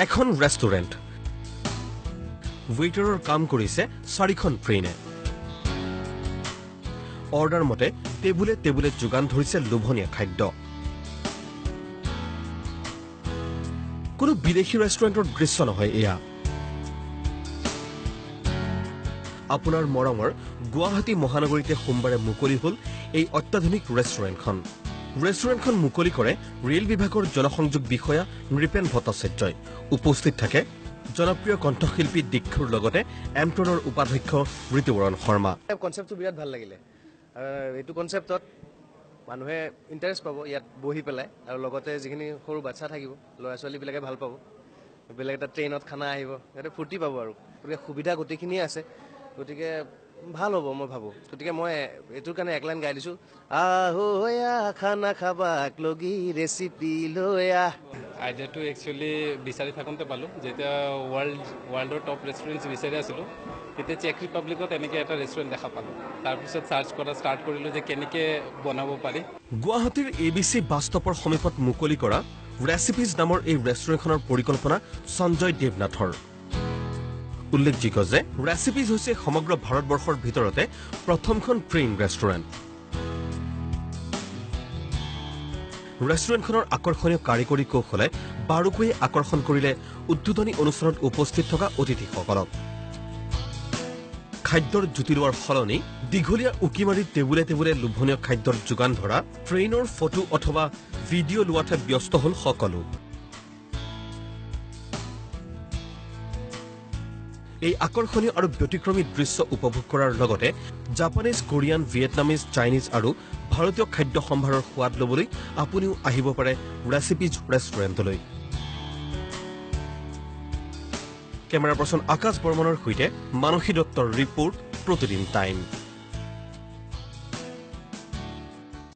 এখন ৰেষ্টুৰেণ্ট ৱেইটাৰৰ কাম কৰিছে চাৰিখন ট্ৰেইনে। অৰ্ডাৰ মতে টেবুলে টেবুলে যোগান ধৰিছে লোভনীয় খাদ্য। কোনো বিদেশী ৰেষ্টুৰেণ্টৰ দৃশ্য নহয় এয়া। আপোনাৰ মৰমৰ গুৱাহাটী মহানগৰীতে সোমবাৰে মুকলি হ'ল এই অত্যাধুনিক ৰেষ্টুৰেণ্টখন। ৰেষ্টুৰেণ্টখন মুকলি কৰে ৰেল বিভাগৰ জনসংযোগ বিষয়া নৃপেন ভট্টাচাৰ্যই। উপস্থিত থাকে জনপ্ৰিয় কণ্ঠশিল্পী দীক্ষুৰ লগতে এমট্ৰনৰ উপাধ্যক্ষ ঋতুবৰণ শৰ্মা। কনচেপ্টটো বিৰাট ভাল লাগিলে। এইটো কনচেপ্টত মানুহে ইণ্টাৰেষ্ট পাব ইয়াত বহি পেলাই, আৰু লগতে যিখিনি সৰু বাচ্ছা থাকিব, ল'ৰা ছোৱালীবিলাকে ভাল পাব। বেলেগ এটা ট্ৰেইনত খানা আহিব, সিহঁতে ফূৰ্তি পাব আৰু। গতিকে সুবিধা গোটেইখিনিয়ে আছে, গতিকে ভাল হ'ব মই ভাবোঁ। গতিকে মই এইটোৰ কাৰণে এক লাইন গাই দিছোঁ, আহো খানা খাবাক লগি ৰেচিপি লৈ আহ। আইডিয়াটো একচুৱেলি বিচাৰি থাকোঁতে পালোঁ। যেতিয়া ৱৰ্ল্ডৰ টপ ৰেষ্টুৰেণ্টছ বিচাৰি আছিলোঁ, তেতিয়া চেক ৰিপাব্লিকত এনেকৈ এটা ৰেষ্টুৰেণ্ট দেখা পালোঁ। তাৰপিছত চাৰ্চ কৰা ষ্টাৰ্ট কৰিলোঁ যে কেনেকৈ বনাব পাৰি। গুৱাহাটীৰ ABC bus ষ্টপৰ সমীপত মুকলি কৰা ৰেচিপিজ নামৰ এই ৰেষ্টুৰেণ্টখনৰ পৰিকল্পনা সঞ্জয় দেৱনাথৰ। উল্লেখযোগ্য যে ৰেচিপিজ হৈছে সমগ্ৰ ভাৰতবৰ্ষৰ ভিতৰতে প্ৰথমখন ট্ৰেইন ৰেষ্টুৰেণ্ট। ৰেষ্টুৰেণ্টখনৰ আকৰ্ষণীয় কাৰিকৰী কৌশলে বাৰুকৈয়ে আকৰ্ষণ কৰিলে উদ্বোধনী অনুষ্ঠানত উপস্থিত থকা অতিথিসকলক। খাদ্যৰ জুতি লোৱাৰ সলনি দীঘলীয়া উকি মাৰি টেবুলে টেবুলে লোভনীয় খাদ্যৰ যোগান ধৰা ট্ৰেইনৰ ফটো অথবা ভিডিঅ' লোৱাতহে ব্যস্ত হ'ল সকলো। এই আকৰ্ষণীয় আৰু ব্যতিক্ৰমী দৃশ্য উপভোগ কৰাৰ লগতে জাপানীজ, কোৰিয়ান, ভিয়েটনামিজ, চাইনিজ আৰু ভাৰতীয় খাদ্য সম্ভাৰৰ সোৱাদ ল'বলৈ আপুনিও আহিব পাৰে ৰেচিপিজ ৰেষ্টুৰেণ্টলৈ। কেমেৰা পাৰ্চন আকাশ বৰ্মনৰ সৈতে মানসী দত্তৰ ৰিপৰ্ট, প্ৰতিদিন টাইম।